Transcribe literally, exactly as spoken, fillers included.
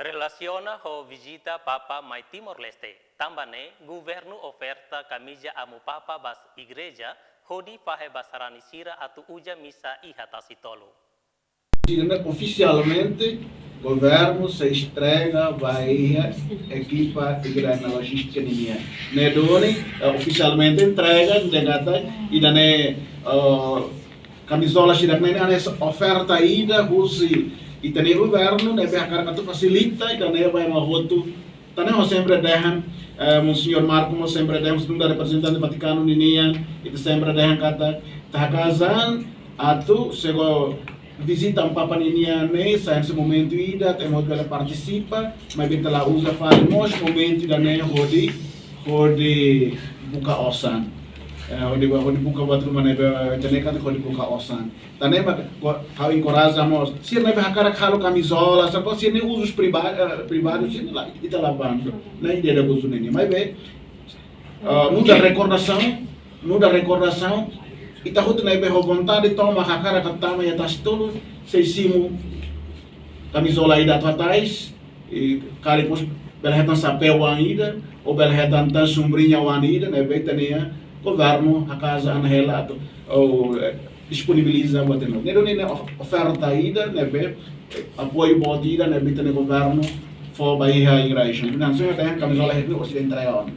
Relasiona ho vizita Papa mai Timor-Leste, tanba ne'e governu oferta kamiza Amu Papa ba igreja hodi fahe ba sarani sira atu uza misa iha Tasi Tolu. Sira-ne'e ofisialmente governu sei entrega ba iha ekipa igreja lojistika ninian. Ne'e duni, eh, ofisialmente entrega, dehan katak ida-ne'e, eh, kamizola sira-ne'e hanesan oferta ida husi ita-nia governu ne'ebé hakarak atu fasilita ida-ne'e ba ema hotu. Ita-nia ho sempre dehan, eh, Monseñór Marco mós sempre dehan, nu'udar reprezentante Vatikanu ninian, ita sempre dehan katak ita hakarak atu sego vizita Amu Papa ninian ne'e sai hanesan momentu ida atu ema hotu bele partisipa, maibé ita la uza fali mós momentu ida-ne'e hodi, hodi buka osan. Eh, hodi, hodi buka buat ruma ne'ebé, ita-nia katak hodi buka osan. Tan ne'e mak ha'u enkoraja mós sira ne'ebé hakarak halo kamizola, sira-ne'e uzus priva-, eh, privadu, sira-ne'e la, ita la bantu. Ne'e ida-ne'e uzu ne'e. Maibé, eh, nu'udar rekordasaun, nu'udar rekordasaun, ita hotu ne'ebé ho vontade tomak hakarak atu tama iha Tasi Tolu, sei simu kamizola ida atu hatais, i karik mós bele hetan xapeu oan ida, ou bele hetan tan sombriña oan ida, ne'ebé ita-nia governu hakarak an hela atu, ou, eh, disponibiliza buat ida-ne'e. Ne'e duni ne'e of-, oferta ida, ne'ebé, eh, apoiu boot ida, ne'ebé ita-nia governu fó ba iha igreja. Entaun, se ita-nia kamizola ida-ne'e, orsida entrega ona.